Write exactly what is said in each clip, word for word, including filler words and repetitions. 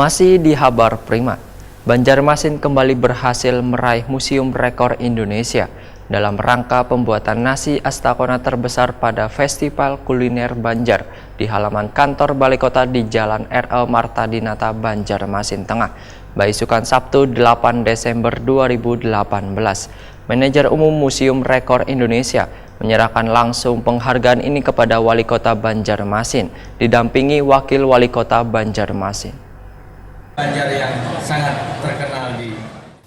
Masih di Habar Prima, Banjarmasin kembali berhasil meraih Museum Rekor Indonesia dalam rangka pembuatan nasi astakona terbesar pada Festival Kuliner Banjar di halaman kantor Balai Kota di Jalan R L Marta Dinata, Banjarmasin Tengah, baisukan Sabtu delapan Desember dua ribu delapan belas. Manajer Umum Museum Rekor Indonesia menyerahkan langsung penghargaan ini kepada Wali Kota Banjarmasin, didampingi Wakil Wali Kota Banjarmasin. Banjar yang sangat terkenal di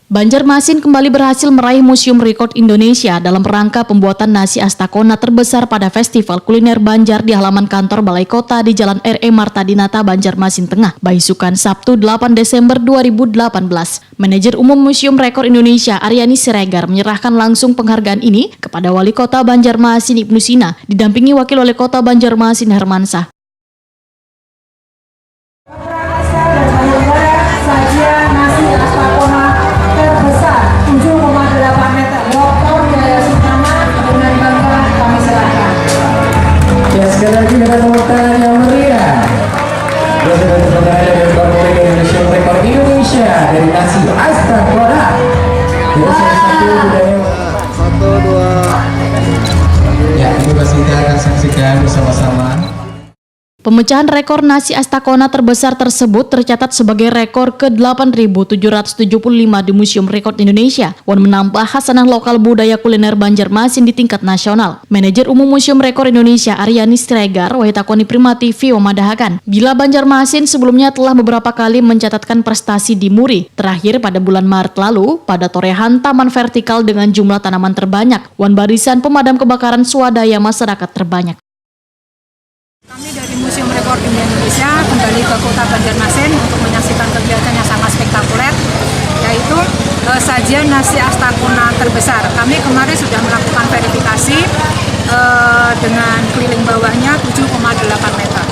Banjarmasin kembali berhasil meraih Museum Rekor Indonesia dalam rangka pembuatan nasi astakona terbesar pada Festival Kuliner Banjar di halaman kantor Balai Kota di Jalan R E Marta Dinata, Banjarmasin Tengah, baisukan Sabtu delapan Desember dua ribu delapan belas. Manajer Umum Museum Rekor Indonesia, Aryani Siregar, menyerahkan langsung penghargaan ini kepada Wali Kota Banjarmasin, Ibnu Sina, didampingi Wakil Wali Kota Banjarmasin, Hermansyah. Sajian nasi astakona terbesar tujuh koma delapan meter. Doktor Jaya Sukmana dengan bangga kami serahkan. Ya, sekali lagi dengan tepuk tangan yang meriah. Terus ada tepuk tangan dari Rekor Muri Indonesia, Rekor Indonesia dari nasi astakona. Terus yang satu budaya. Satu, dua. Ya, ini pasti kita akan saksikan bersama-sama. Pemecahan rekor nasi astakona terbesar tersebut tercatat sebagai rekor ke delapan ribu tujuh ratus tujuh puluh lima di Museum Rekor Indonesia wan menambah hasanah lokal budaya kuliner Banjarmasin di tingkat nasional. Manajer Umum Museum Rekor Indonesia, Aryani Siregar, wahid takoni Prima T V memadahakan, bila Banjarmasin sebelumnya telah beberapa kali mencatatkan prestasi di Muri, terakhir pada bulan Maret lalu pada torehan Taman Vertikal dengan jumlah tanaman terbanyak wan barisan pemadam kebakaran swadaya masyarakat terbanyak. Kami dari Museum Rekor Dunia Indonesia kembali ke Kota Banjarmasin untuk menyaksikan kegiatan yang sangat spektakuler, yaitu eh, sajian nasi astakona terbesar. Kami kemarin sudah melakukan verifikasi eh, dengan keliling bawahnya tujuh koma delapan meter.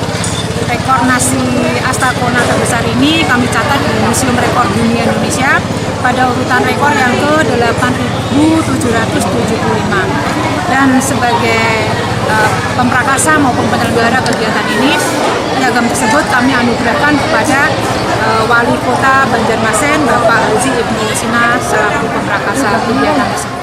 Rekor nasi astakona terbesar ini kami catat di Museum Rekor Dunia Indonesia pada urutan rekor yang ke delapan ribu tujuh ratus tujuh puluh lima. Dan sebagai eh, pemrakasa maupun penyelenggara kegiatan ini, piagam tersebut kami anugerahkan kepada eh, Wali Kota Banjarmasin, Bapak Haji Ibnu Sina, selaku pemrakasa kegiatan tersebut.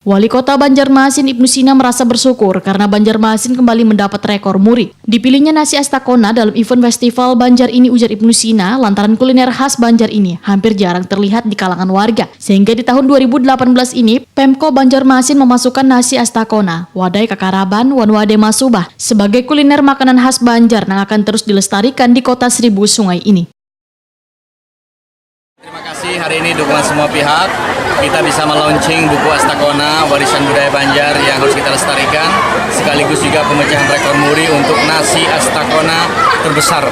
Wali Kota Banjarmasin, Ibnu Sina, merasa bersyukur karena Banjarmasin kembali mendapat rekor Muri. Dipilihnya nasi astakona dalam event festival Banjar ini, ujar Ibnu Sina, lantaran kuliner khas Banjar ini hampir jarang terlihat di kalangan warga, sehingga di tahun dua ribu delapan belas ini, Pemko Banjarmasin memasukkan nasi astakona, wadai kakaraban, wan wadai masubah sebagai kuliner makanan khas Banjar yang akan terus dilestarikan di Kota Seribu Sungai ini. Terima kasih, hari ini dukungan semua pihak, kita bisa melaunching buku Astakona, warisan budaya Banjar yang harus kita lestarikan, sekaligus juga pemecahan rekor Muri untuk nasi Astakona terbesar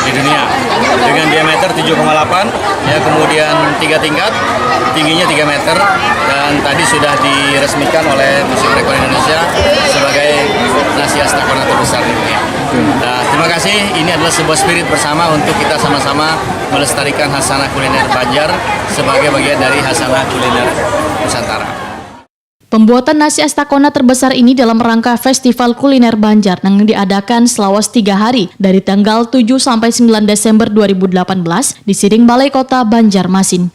di dunia dengan diameter tujuh koma delapan, ya, kemudian tiga tingkat, tingginya tiga meter, dan tadi sudah diresmikan oleh Museum Rekor Indonesia sebagai nasi Astakona terbesar di dunia. Nah, terima kasih. Ini adalah sebuah spirit bersama untuk kita sama-sama melestarikan hasanah kuliner Banjar sebagai bagian dari hasanah kuliner Nusantara. Pembuatan nasi astakona terbesar ini dalam rangka Festival Kuliner Banjar yang diadakan selawas tiga hari, dari tanggal tujuh sampai sembilan Desember dua ribu delapan belas, di Siding Balai Kota Banjarmasin.